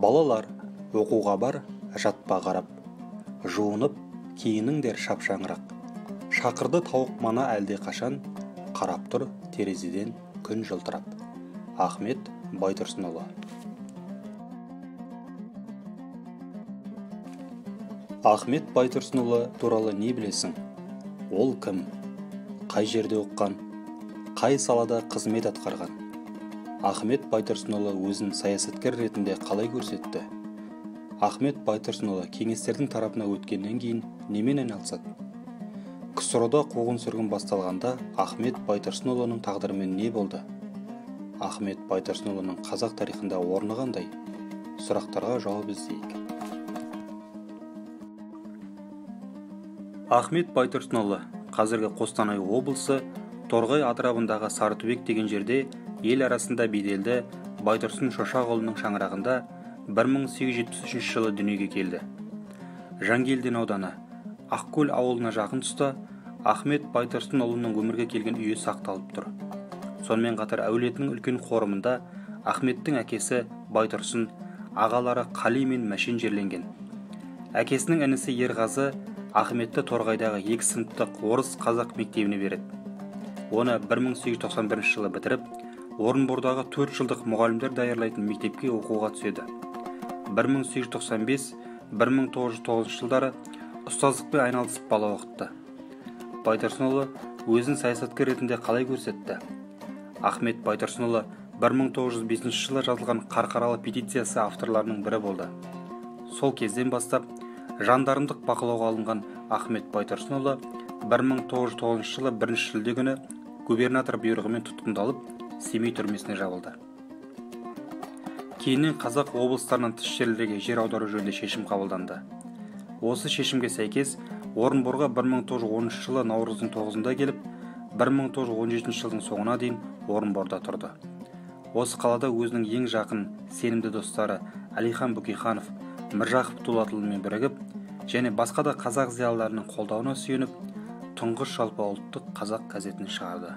Балалар, оқуға бар, жатпа қарап. Жуынып, киініңдер шапшаңырақ. Шақырды тауық мана әлде қашан, қарап тұр терезеден күн жылтырап. Ахмет Байтұрсынұлы. Ахмет Байтұрсынұлы туралы не білесің? Ол кім? Қай жерде оқыған? Қай салада қызмет атқарған? Ахмет Байтұрсынұлы өзін саясаткер ретінде қалай көрсетті? Ахмет Байтұрсынұлы кеңестердің тарапына өткеннен кейін немен айналысады? КСРО-да қуғын-сүргін басталғанда Ахмет Байтұрсынұлының тағдырымен не болды? Ахмет Байтұрсынұлының қазақ тарихында орны қандай? Сұрақтарға жауап іздейік. Ахмет Байтұрсынұлы қазіргі Қостанай облысы Торғай атырабындағы Сарытүбек деген жерде ел арасында беделді Байтұрсын Шошақұлының шаңырағында 1873 жылы дүниеге келді. Жангелдин ауданы Ақкөл ауылына жақын тұста Ахмет Байтұрсынұлының өмірге келген үйі сақталып тұр. Сонымен қатар әулетінің үлкен қорымында Ахметтің әкесі Байтұрсын, ағалары Қали мен Мәшен жерленген. Әкесінің інісі Ерғазы Ахметті Торғайдағы екі сыныптық орыс-қазақ мектебіне береді. Оны 1891 жылы бітіріп, Орынбордағы 4 жылдық мұғалімдер даярлайтын мектепке оқуға түседі. 1895-1909 жылдары ұстаздықпен айналысып бала оқытты. Байтұрсынұлы өзін саясаткер ретінде қалай көрсетті? Ахмет Байтұрсынұлы 1905 жылы жазылған Қарқаралы петициясы авторларының бірі болды. Сол кезден бастап жандармдық бақылауға алынған Ахмет Байтұрсынұлы 1909 жылы 1 шілде күні губернатор бұйрығымен тұтқындалып, Семей түрмесіне жабылды. Кейіннен қазақ облыстарынан тыс жерлерге жер аудару жөнінде шешім қабылданды. Осы шешімге сәйкес Орынборға 1910 жылы наурыздың 9-ында келіп, 1917 жылдың соңына дейін Орынборда тұрды. Осы қалада өзінің ең жақын, сенімді достары Әлихан Бөкейханов, Міржақып Дулатұлымен бірігіп, және басқа да қазақ зиялыларының қолдауына сүйеніп, тұңғыш жалпы ұлттық қазақ газетін шығарды.